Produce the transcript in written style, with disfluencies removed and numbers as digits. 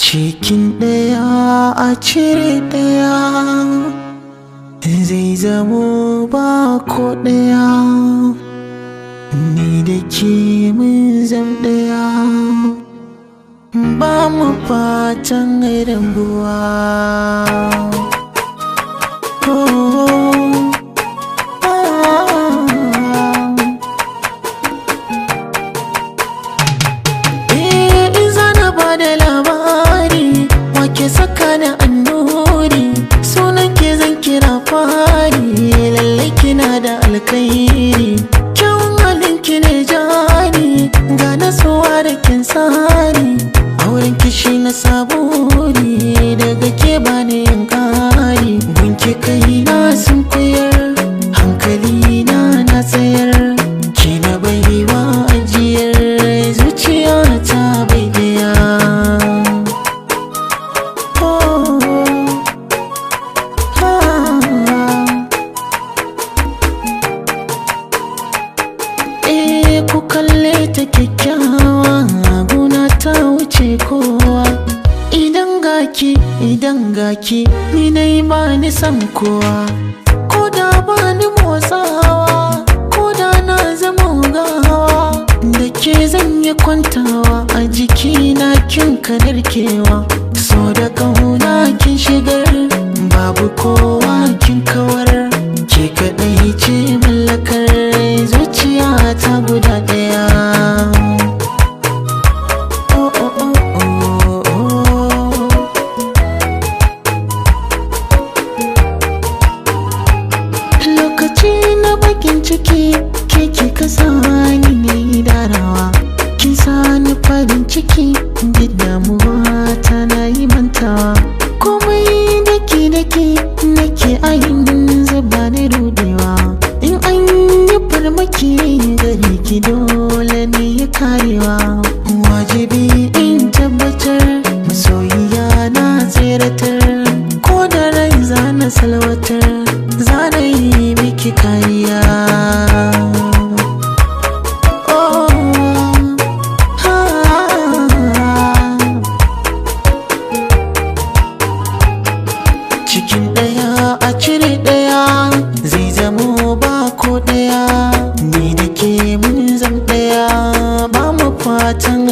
Cikin ɗaya a cire ɗaya, zai zamo ba ko ɗaya. Ni da ke mun zam ɗaya, ba mu fatan rabuwa. Oh, ah. Eh, in zana ba da labari, wake saka da annuri, sunan ke zan kira fari. Lallai kina da alkhairi, kyawun halin ki ne jari, ga nasuwa da kin tsari. Auren kishi na saburi, daga ke bani yin ƙari. Gunki kai na sun koyar, hankali na na tsayar, ki na baiwa ajiyar zuciya ta bai daya. Oh, ah. Eh, ku kalle ta kyakkyawa, gona ta wuce kowa. Idan gaki, idan gaki, ni dai ba ni san kowa. Ko da ba ni motsawa, ko da na zama gawa, da ke zan yi kwantawa, a jikina kin kadarkewa. So da kauna kin shigar, babu kowa kin kawar, ke kaɗai ce mallakar zuciya ta guda ɗaya. Oh, oh, oh, oh, oh. Lokaci na bakin ciki, ke kika sani ne darawa, kin sani farin ciki, duk damuwa ta na yi mantawa. Komai daki daki nake ayin zuba ni rudewa, in an yi farmaki gare ki dole ne ya karewa. Wajibi in tabbatar masoyiya na tseratar, ko da rai zana salwatar, zana yi miki kariya. Oh, ah. Cikin ɗaya a cire ɗaya, zai zamo ba ko ɗaya. Ni da ke mun zam ɗaya, ba mu fatan.